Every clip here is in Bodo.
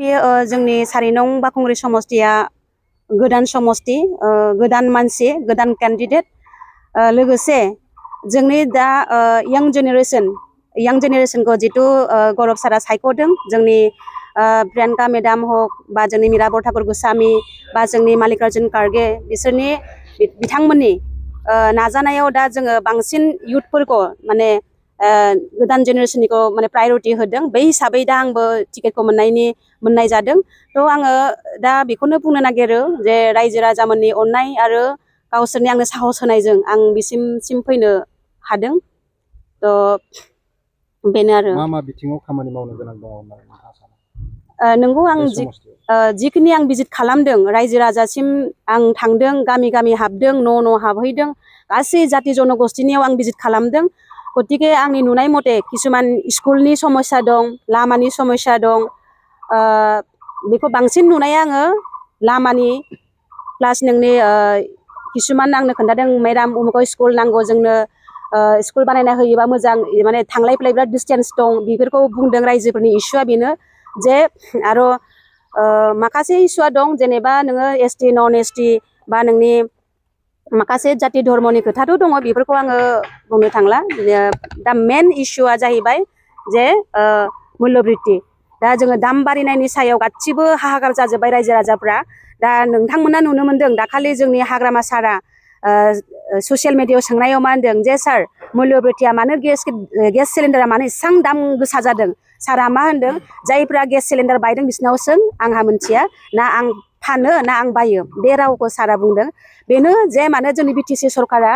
जोंनि 4 नं बाखुंग्रि समस्तिया गोदान समस्ति गोदान मानसि गोदान कैंडिडेट लोगोसे जोंनि दा यंग जेनेरेशन को जितु गौरव सारा सायख'दों जोंनि प्रियंका मेडाम हक बा जोंनि मीराबर ठाकुर गोस्वामी बा जोंनि मल्लिकार्जुन खड़गे बिसोरनि बिथांमोननि नाजानायाव दा जोङो बांसिन युथफोरखौ माने गोदान जेनेरेशननिखौ माने प्रायोरिटी होदों बे हिसाबै दा आंबो टिकेटखौ मोननाय जादों थ' आङो दा बेखौनो बुंनो नागिरो जे रायजो राजामोननि अननाय आरो गावसोरनि आंनो साहस होनायजों आं बिसिम फैनो हादों थ' बेनो आरो मा बिथिङाव खामानि मावनो गोनां दङ होननानै नोंथाङा सानो? नंगौ आं जिखिनि आं भिजिट खालामदों रायजो राजासिम आं थांदों गामि गामि हाबदों न' हाबहैदों गासै जाति जनगोष्ठीनियाव आं भिजिट खालामदों गतिके आंनि नुनाय मथे किसुमान स्कुलनि समस्या दं लामानि समस्या दं बेखौ बांसिन नुनाया आङो लामानि प्लास नोंनि किसुमान आंनो खोन्थादों मेडाम उमुक स्कुल नांगौ जोंनो स्कुल बानायना होयोबा मोजां माने थांलाय फैलाय बिराद डिस्टेन्स दं बेफोरखौ बुंदों रायजोफोरनि इस्युआ बेनो जे आरो माखासे इस्युआ दं जेनेबा नोङो एसटि नन एसटि बा नोंनि माखासे जाति धर्मनि खोथाथ' दङ बेफोरखौ आङो बुंनो थांला दा मेन इस्युआ जाहैबाय जे मुल्यबृत्ति दा जोङो दाम बारायनायनि सायाव गासिबो हाहाकार जाजोब्बाय रायजो राजाफ्रा दा नोंथांमोना नुनो मोन्दों दाखालि जोंनि हाग्रामा सारा ससियेल मिडियायाव सोंनायाव मा होनदों जे सार मुल्यबृत्तिया मानो गेस सिलिन्डारा मानो एसेबां दाम गोसा जादों सारा मा होनदों जायफ्रा गेस सिलिन्डार बायदों बिसिनाव सों आंहा मिथिया ना आं फानो ना आं बायो बे रावखौ सारा बुंदों बेनो जे मानो जोंनि बिटिसि सरकारा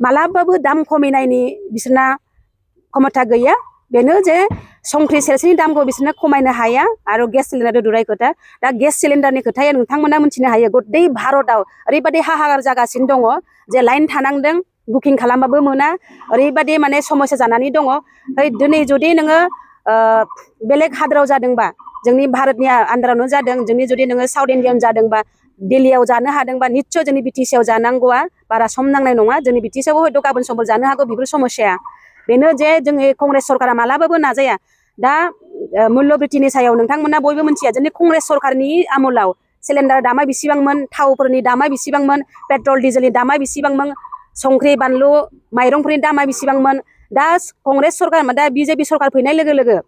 मालाबाबो दाम खमायनायनि बिसोरना क्षमता गैया बेनो जे संख्रि सेरसेनि दामखौ बिसोरनो खमायनो हाया आरो गेस सिलिन्डार दुराय खोथा दा गेस सिलिन्डारनि खोथाया नोंथांमोना मिथिनो हायो गदै भारतआव ओरैबायदि हाहाकार जागासिनो दङ जे लाइन थानांदों बुकिं खालामबाबो मोना ओरैबायदि माने समस्या जानानै दङ दिनै जुदि नोङो बेलेग हादराव जादोंबा जोंनि भारतनि आन्दारावनो जादों जोंनि जुदि नोङो साउथ इण्डियान जादोंबा दिल्लीयाव जानो हादोंबा निस्सय जोंनि बिटिसिआव जानांगौआ बारा सम नांनाय नङा जोंनि बिटिसिआवबो हयथ' गाबोन समफोर जानो हागौ बेफोर समस्या बेनो जे जोंनि कंग्रेस सरकारा मालाबाबो नाजाया दा मुल्यबृत्तिनि सायाव नोंथांमोना बयबो मिथिया जोंनि कंग्रेस सरकारनि आमोलाव सिलिन्डार दामा बेसेबांमोन थावफोरनि दामा बेसेबांमोन पेट्रल डिजेलनि दामा बेसेबांमोन संख्रि बानलु माइरंफोरनि दामा बेसेबांमोन दा कंग्रेस सरकार दा बिजेपि सरकार फैनाय लोगो लोगो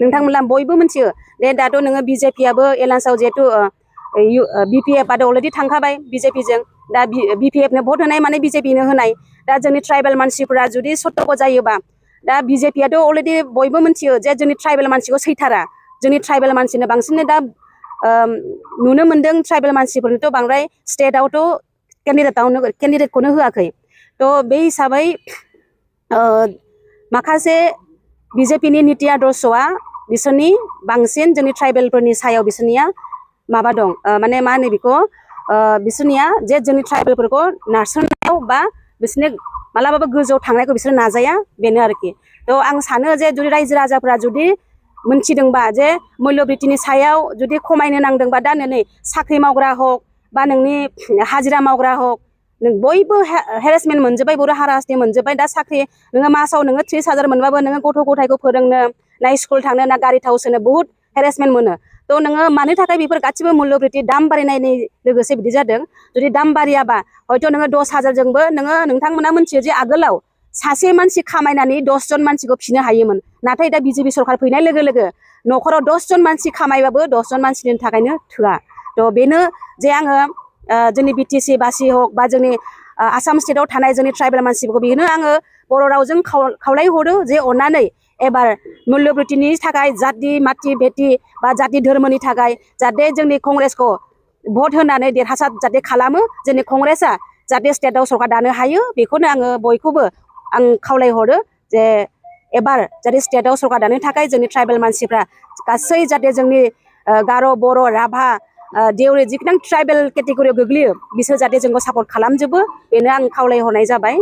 नोंथांमोना बयबो मिथियो दे दाथ' नोङो बिजेपिआबो एलायन्सआव जिहेतु बिपिएफआ अलरेडि थांखाबाय बिजेपिजों दा बिपिएफनो भट होनाय माने बिजेपिनो होनाय दा जोंनि ट्राइबेल मानसिफोरा जुदि सत्तक जायोबा दा बिजेपिआथ' अलरेडि बयबो मिथियो जे जोंनि ट्राइबेल मानसिखौ सैथारा जोंनि ट्राइबेल मानसिनो बांसिन दा नुनो मोन्दों ट्राइबेल मानसिफोरनोथ' बांद्राय स्टेटआवथ' केन्डिडेटखौनो होआखै थ' बे हिसाबै माखासे बिजेपिनि निति आदर्शआ बिसोरनि बांसिन जोंनि ट्राइबेलफोरनि सायाव बिसोरनिया माबा दं माने मा होनो बेखौ बिसोरनिया जे जोंनि ट्राइबेलफोरखौ नारसोनायाव बा बिसोरनि मालाबाबो गोजौआव थांनायखौ बिसोर नाजाया बेनो आरोखि थ' आं सानो जे जुदि रायजो राजाफ्रा जुदि मोनथिदोंबा जे मुल्यबृत्तिनि सायाव जुदि खमायनो नांदोंबा दा नै साख्रि मावग्रा हक बा नोंनि हाजिरा मावग्रा हक नों बयबो हेरेसमेन्ट मोनजोब्बाय बर' हारासमेन्ट मोनजोब्बाय दा साख्रि नोङो मासाव नोङो 30,000 मोनबाबो नोङो गथ' गथायखौ फोरोंनो ना स्कुल थांनो ना गारि थाव सोनो बुहुत हेरेसमेन्ट मोनो थ' नोङो मानि थाखाय बेफोर गासिबो मुल्यबृत्ति दाम बारायनायनि लोगोसे बिदि जादों जुदि दाम बारियाबा हयथ' नोङो 10,000जोंबो नोंथांमोना मिथियो जे आगोलाव सासे मानसि खामायनानै 10 जन मानसिखौ फिनो हायोमोन नाथाय दा बिजेपि सरकार फैनाय लोगो लोगो न'खराव 10 जन मानसि खामायबाबो 10 जन मानसिनि थाखायनो थोआ थ' बेनो जे आङो जोंनि बिटिसि बासि हक बा जोंनि आसाम स्टेटआव थानाय जोंनि ट्राइबेल मानसिफोरखौ बेनो आङो बर' रावजों खावलायहरो जे अननानै एबार मुल्यबृत्तिनि थाखाय जाति माति बेति बा जाति धर्मनि थाखाय जाहाथे जोंनि कंग्रेसखौ भट होनानै देरहासार जाहाथे खालामो जोंनि कंग्रेसआ जाहाथे स्टेटआव सरकार दानो हायो बेखौनो आङो बयखौबो आं खावलायहरो जे एबार जाहाथे स्टेटआव सरकार दानो थाखाय जोंनि ट्राइबेल मानसिफ्रा गासै जाहाथे जोंनि गार' बर' राभा देउरि जिखुनु ट्राइबेल केटेगरियाव गोग्लैयो बिसोर जाहाथे जोंखौ सापर्ट खालामजोबो बेनो आं खावलायहरनाय जाबाय।